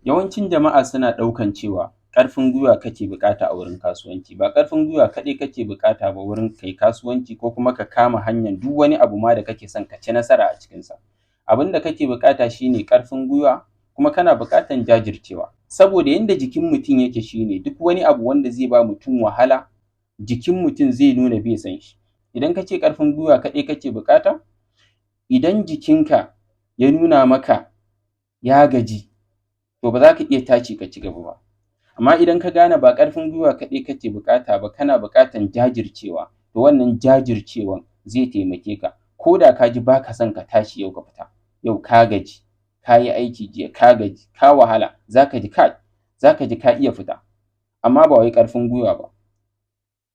Yawancin jama'a suna ɗaukan cewa ƙarfin gwiwa kake buƙata a wurin kasuwanci. Ba ƙarfin gwiwa kaɗai kake buƙata ba wurin kai kasuwanci ko kuma ka kama hanyar duk wani abu ma da kake son ka ci nasara a cikinsa. Abin da kake buƙata shine ƙarfin gwiwa, kuma kana buƙatan jajircewa. Saboda yanda jikin mutum yake shine, duk wani abu wanda zai ba mutum wahala, jikin mutum zai nuna bai son shi. Idan ka ce ƙarfin gwiwa kaɗai kake buƙata, idan jikinka ya nuna maka ya gaji, to ba za ka iya tashi ka ci gaba ba. Amma idan ka gane ba ƙarfin gwiwa kaɗai kake buƙata ba, kana buƙatan jajircewa, to wannan jajircewan zai taimake ka. Ko da ka ji ba ka son ka tashi yau ka fita, yau ka gaji, ka yi aiki jiya, ka gaji, ka wahala, za ka ji kai, za ka ji ka iya fita, amma ba wai ƙarfin gwiwa ba.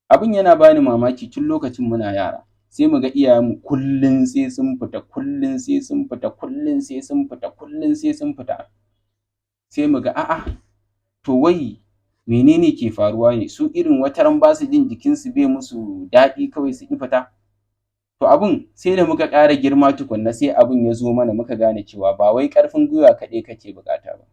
Abin yana bani mamaki, tun lokacin muna yara sai mu ga iyayenmu kullum sai sun fita, kullum sai sun fita, kullum sai sun fita, kullum sai sun fita. Sai mu ga, a'a, to wai menene ke faruwa ne? Su irin wataran ba su jin jikinsu bai musu daɗi, kawai su ƙi fita. To abun sai da muka ƙara girma tukunna sai abun ya zo mana, muka gane cewa ba wai ƙarfin gwiwa kaɗai kake buƙata ba,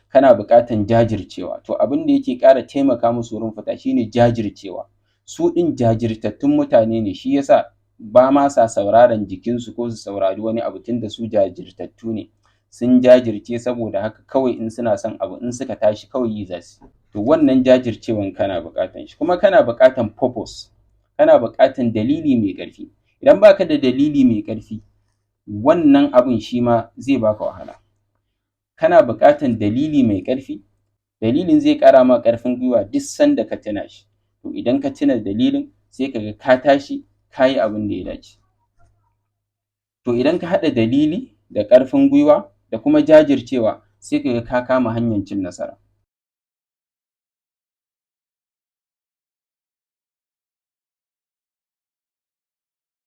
kana buƙatan jajircewa. To abin da yake ƙara taimaka musu wurin fita shine jajircewa. Su ɗin jajirtattun mutane ne, shi yasa ba ma sa sauraron jikinsu ko su saurari wani abu, tunda su jajirtattu ne, sun jajirce. Saboda haka kawai in suna son abu, in suka tashi kawai yi za su. To wannan jajircewan kana buƙatan shi, kuma kana buƙatan purpose, kana buƙatan dalili mai ƙarfi. Idan baka da dalili mai ƙarfi, wannan abun shi ma zai baka wahala. Kana buƙatan dalili mai ƙarfi. Dalilin zai ƙara ma ƙarfin gwiwa duk sanda ka tuna shi. To idan ka tuna dalilin, sai ka ga ka tashi ka yi abin da ya dace. To idan ka haɗa dalili da ƙarfin gwiwa da kuma jajircewa, sai ka ga ka kama hanyar cin nasara.